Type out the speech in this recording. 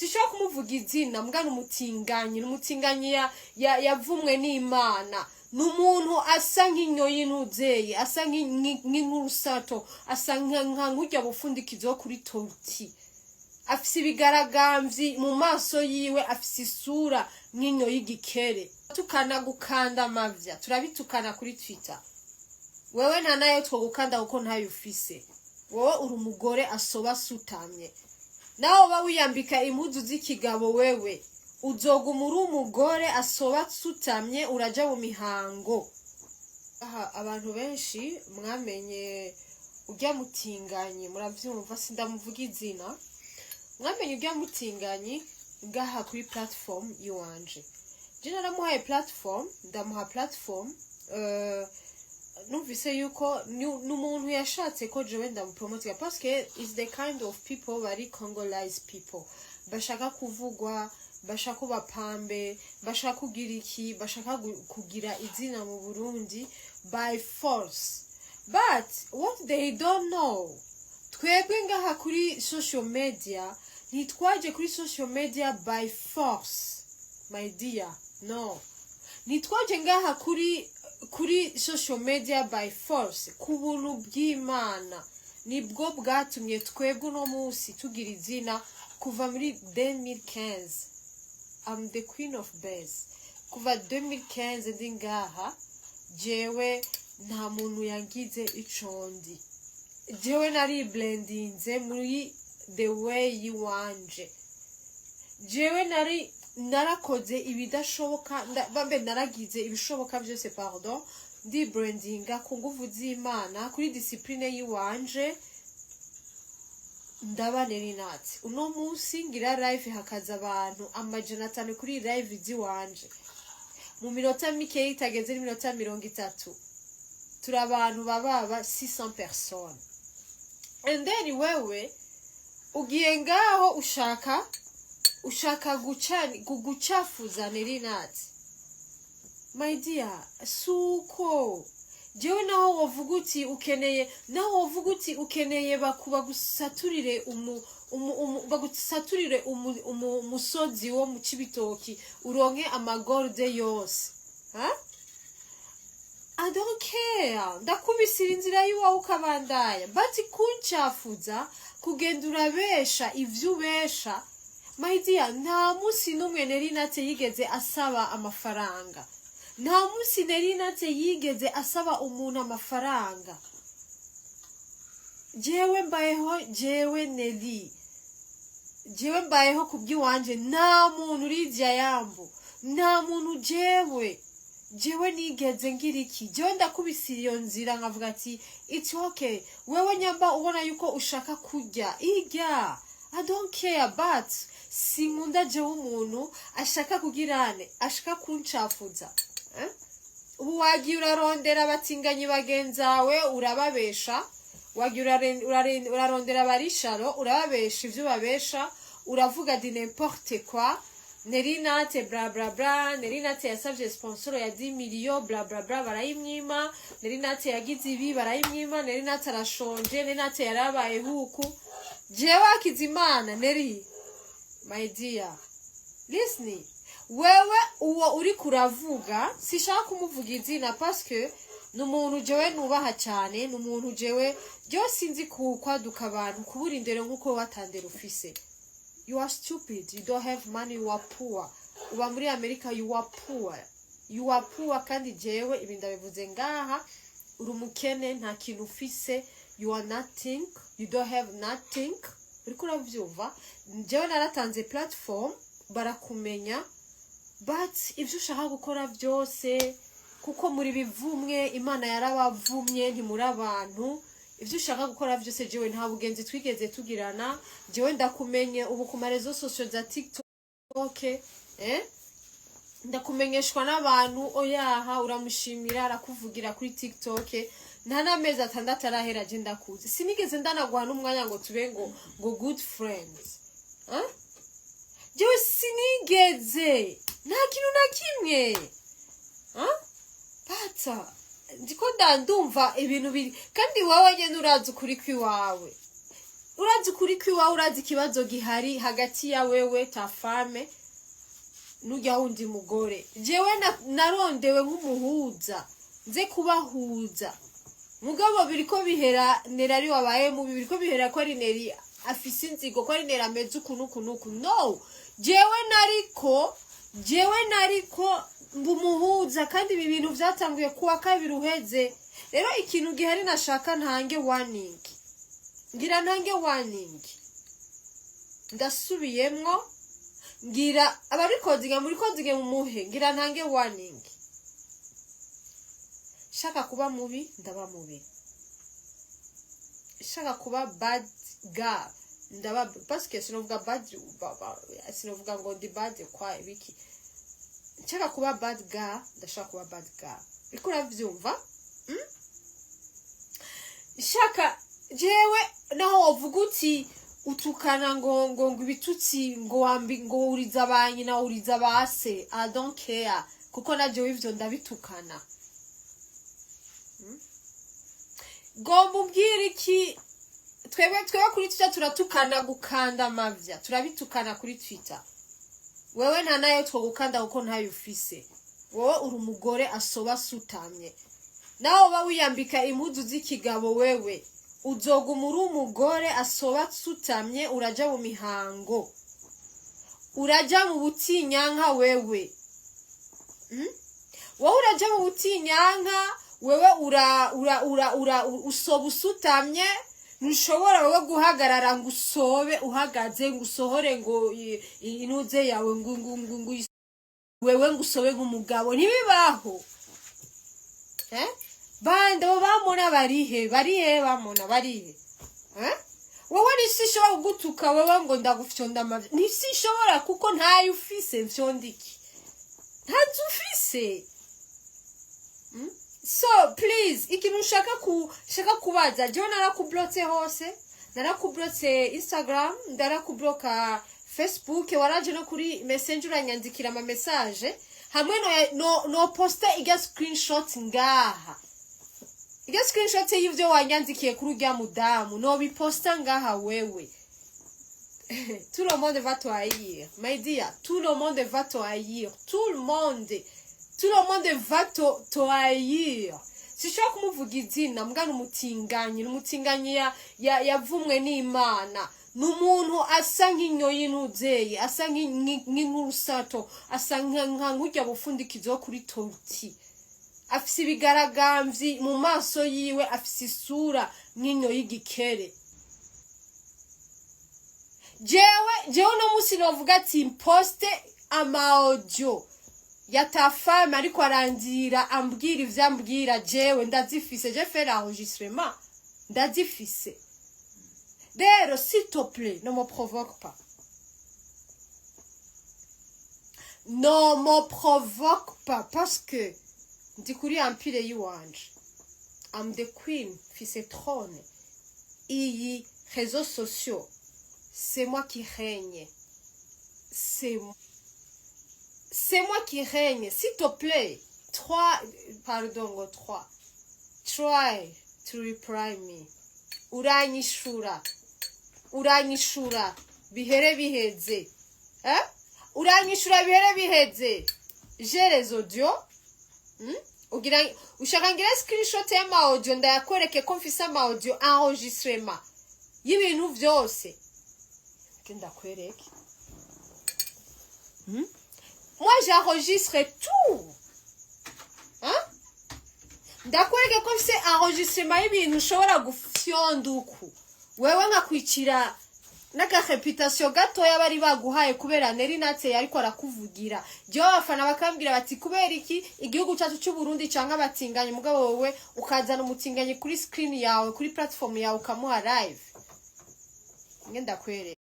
Sinshobora kumuvuga izina, mbwa n'umutinganyi, n'umutinganyi yavumwe n'Imana. Ni umuntu asa nk'inyo y'intuzeye, asa nk'inkurusato, asa nka nkurya bufundikizo wo kuri torti, afise ibigaragambyi mu maso yiwe, afise isura nk'inyo y'igikere. Tukana gukanda amavya, turabitukana kuri Twitter. Wewe nta nayo twogukanda kuko ntayo ufise. Wowe uri umugore asoba asutamye. Nawe uba wiyambika impuzu z'ikigabo, wewe uzoguma uri umugore asoba asutamye, uraja mu mihango. Aha abantu benshi mwamenye urya mutinganyi, muravyumva, sindamuvuga izina. Mwamenye urya mutinganyi ngaha kuri platform yiwanje. Je naramuhaye platform, ndamuha platform. Numvise yuko ni umuntu yashatse ko jewe ndamupromotinga, parce que is the kind of people bari Congolese people bashaka kuvugwa, bashaka kubapambe, bashaka kugira iki, bashaka kugira izina mu Burundi by force. But what they don't know, twebwe ngaha kuri social media ntitwaje kuri social media by force, my dear. No, ntitwaje ngaha kuri social media by force. Ku buntu bw'Imana nibwo bwatumye twebwe uno munsi tugira izina. Kuva muri 2015, I'm the queen of base. Kuva 2015 ndi ngaha, jewe nta muntu yangize ico ndi. Jewe nari blendinze muri the way yiwanje. Jewe nari narakoze ibidashoboka, bambe naragize ibishoboka byose, pardon, ndi brandinga ku nguvu z'Imana, kuri discipline yiwanje. Ndaba Nerinati uno munsi ngira live, hakaza abantu 500 kuri live ziwanje. Mu minota mikeyi itageze n'iminota 30, turi abantu bababa 600 personnes. And then wewe ugiye ngaho ushaka gucafuza Nerinati. My dear, suko jewe naho wovuga uti ukeneye, naho wovuga uti ukeneye bagusaturire bagusaturire umusozi wo mu Cibitoki, uronke amagorde yose, ha? I don't care. Ndakubisira inzira y'iwawe ukabandanya, but kuncafuza, kugenda urabesha ivyo ubesha, my dear, nta munsi n'umwe Nerinate yigeze asaba amafaranga. Nta munsi Nerinate yigeze asaba umuntu amafaranga. Jewe mbayeho, jewe Neri, jewe mbayeho ku by'iwanje. Nta muntu urizya yambu, nta muntu. Jewe nigeze ngira iki? Jewe ndakubisira iyo nzira, nkavuga ati it's okay. Wewe nyamba ubona yuko ushaka kurya, irya, I don't care. But sinkunda jewe umuntu ashaka kugirane, ashaka kuncafuza, eh? Ubu wagiye urarondera abatinganyi bagenzawe, urababesha. Wagiye urarondera abarisharo, urababesha ivyo babesha, uravuga di n'importe quoi. Nerinate bla bla bla, Nerinate yasavye sponsor ya 10 millions, bla bla bla, barayimwima. Nerinate yagize ibi, barayimwima. Nerinate arashonje, Nerinate yarabaye huku. Jewe Hakizimana Neri, my dear, listen. Wewe uwo uri kuravuga, sishaka kumuvuga izina parce que ni umuntu jewe nubaha cyane, ni umuntu jewe sinzi kwaduka abantu kubura indero nk'uko watandera ufise. You are stupid, you don't have money, you are poor. Uba muri Amerika, you are poor, you are poor. Kandi jewe ibi ndabivuze ngaha, uri umukene, nta kintu ufise. You are nothing, you don't have nothing. Uriko uravyumva? Jewe naratanze platform, barakumenya, but ibyo ushaka gukora byose, kuko muri bivumwe, Imana yarabavumye, ntimuri abantu. Ibyo ushaka gukora byose, jewe nta bugenzi twigeze tugirana. Jewe ndakumenye ubu ku ma réseaux sociaux za TikTok, eh? Ndakumenyeshwa n'abantu, oyaha uramushimira, arakuvugira kuri TikTok. Nta n'amezi 6 arahera je ndakuzi. Sinigeze ndanaguha n'umwanya ngo tube ngo good friends, huh? Jewe sinigeze, nta kintu na kimwe, huh? Pata ndiko ndandumva ibintu biri, kandi wowe nyene urazi ukuri kw'iwawe. Urazi ukuri kw'iwawe, urazi ikibazo gihari hagati ya wewe, ta femme, n'urya wundi mugore. Jewe narondewe nk'umuhuza, nze kubahuza, mugabo biriko bihera Neri ari wabaye mubi, biriko bihera ko ari Neri afise inzigo, ko ari Neri ameze uku n'uku n'uku. No, jewe nariko mbumuhuza, kandi ibi bintu vyatanguye kuwa kabiri uheze. Rero ikintu gihari, nashaka ntange warning, ngira ntange warning, ndasubiyemwo, ngira abarikodinga muri kodinge mumuhe, ngira ntange warning. Shaka kuba mubi, ndaba mubi. Shaka kuba bad girl, ndaba, parce que sinovuga bad, sinovuga ngo ndi bad kwa ibiki. Nshaka kuba bad girl, ndashaka kuba bad girl. Uriko uravyumva? Shaka jewe naho wovuga uti utukana ngo ibitutsi, ngo wambi, ngo uriza ba nyina, uriza ba se, I don't care, kuko na jewe ivyo ndabitukana. Gomba ubwira iki? Twebwe kuri Twitter turatukana, gukanda amavya turabitukana kuri Twitter. Wewe nta nayo twogukanda kuko ntayo ufise. Wowe uri umugore asoba asutamye, nawe uba wiyambika impuzu z'ikigabo, wewe uzoguma uri umugore asoba asutamye. Uraja mu mihango, uraja mu butinyanka wewe. Wowe uraja mu butinyanka, wewe ura ura ura ura usoba usutamye. Ntushobora wowe guhagarara ngo usobe uhagaze, ngo usohore ngo inuze yawe, ngo wewe ngo usobe nk'umugabo, ntibibaho. Eh? Bande abo bamona barihe? Barihe bamona? Barihe? Eh? Wowe nisi ishobora kugutuka wewe ngo ndagufyonda amavi, nisi ishobora, kuko ntayo ufise. Mfyonda iki? Ntazo ufise. So please, ikintu ushaka kubaza jewe, narakublotse hose, narakublotse Instagram, ndarakubloka Facebook, waraje no kuri Messenger uranyandikira ama message hamwe no posta irya screenshot ngaha, irya screenshot y'ivyo wanyandikiye kuri urya mudamu, no biposta ngaha. Wewe, tout le monde va te haïr, my dear, tout le monde va te haïr, tout le monde, tout le monde va te haïr. Sishobora kumuvuga izina mbwa, ni umutinganyi yavumwe n'Imana. Ni umuntu asa nk'inyo y'intuzeyi, asa nk'inkurusato, asa nka nk'urya bufundikizo wo kuri torti, afise ibigaragambyi mu maso yiwe, afise isura nk'inyo y'igikere. Jewe uno munsi novuga ati mposte ama audio ya ta femme ariko arandira ambwira ivyo ambwira, jewe ndazifise, je fais l'enregistrement, ndazifise. Rero s'il te plaît, ne me provoque pas, ne me provoque pas, parce que ndi kuri empire yiwanje. I'm the queen, mfise trône. Iyi réseaux sociaux, c'est moi qui règne, c'est moi qui règne. S'il te plaît, trois, pardon, ngo trois, try to reply me. Uranyishura, uranyishura bihere biheze, eh? Uranyishura bihere biheze. J'ai les audios. Ugira ushaka ngira screenshot y'ama audio ndayakwereke ko mfise ama audio, enregistrement y'ibintu vyose. Ke ndakwereke. Moi, j'enregistre tout, hein? Ndakwereke ko mfise enregistrement y'ibintu ushobora gufyonda uku, wewe nkakwicira n'aka réputation gatoya bari baguhaye kubera Neri Natse ariko arakuvugira. Jewe abafana bakambwira bati kubera iki igihugu cyacu cy'u Burundi canke abatinganyi, mugabo wowe ukazana umutinganyi kuri screen yawe, kuri platform yawe, ukamuha live. Nge ndakwereka.